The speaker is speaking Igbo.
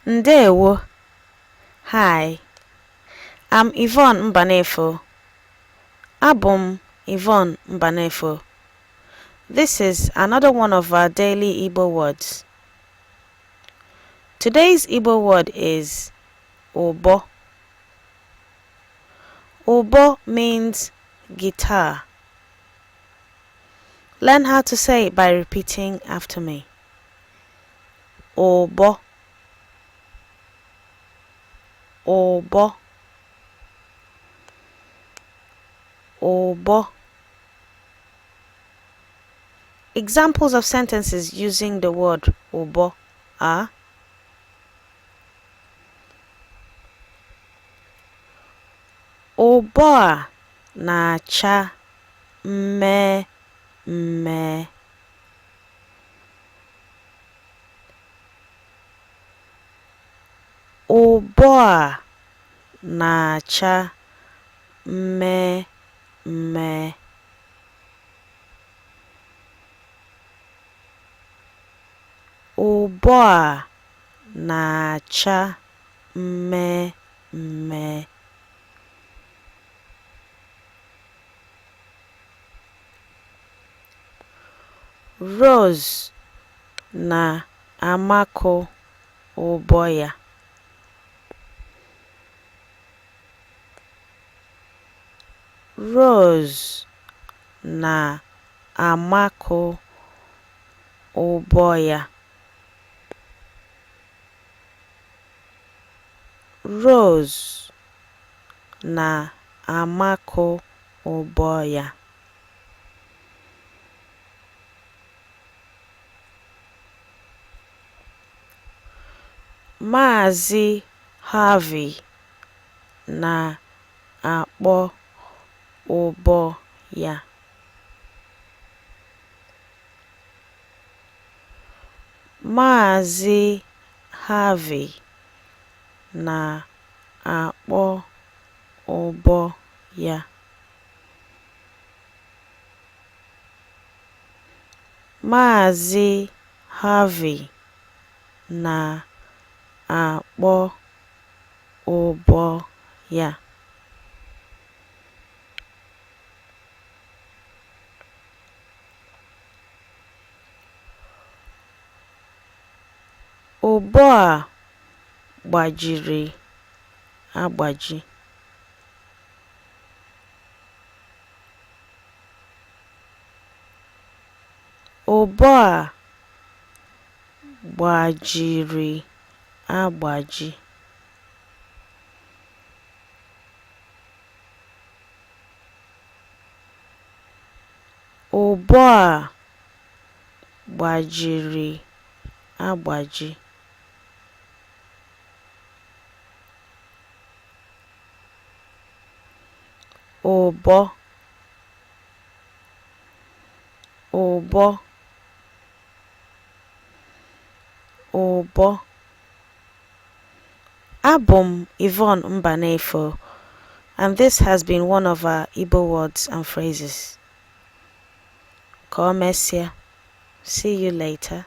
Ndewo. Hi. I'm Yvonne Mbanefo. Abụ m Yvonne Mbanefo. This is another one of our daily Igbo words. Today's Igbo word is ụbọ. Ụbọ means guitar. Learn how to say it by repeating after me. Ụbọ, ụbọ, ụbọ. Examples of sentences using the word ụbọ are: Ụbọ a na-acha mmee mmee. Ụbọ a na-acha mmee mmee. Ụbọ a na-acha mmee mmee. Rose na-amakụ ụbọ ya. Rose na-amakụ ụbọ ya. Rose na-amakụ ụbọ ya. Maazị Harvey na-akpọ ụbọ ya. Maazị Harvey na-akpọ ụbọ ya. Maazị Harvey na-akpọ ụbọ ya. Ụbọ a gbajiri agbaji. Ụbọ a gbajiri agbaji. Ụbọ a gbajiri agbaji. Ụbọ, ụbọ, ụbọ. Abụ m Yvonne Mbanefo, and this has been one of our Igbo words and phrases. Ka o mesịa. See you later.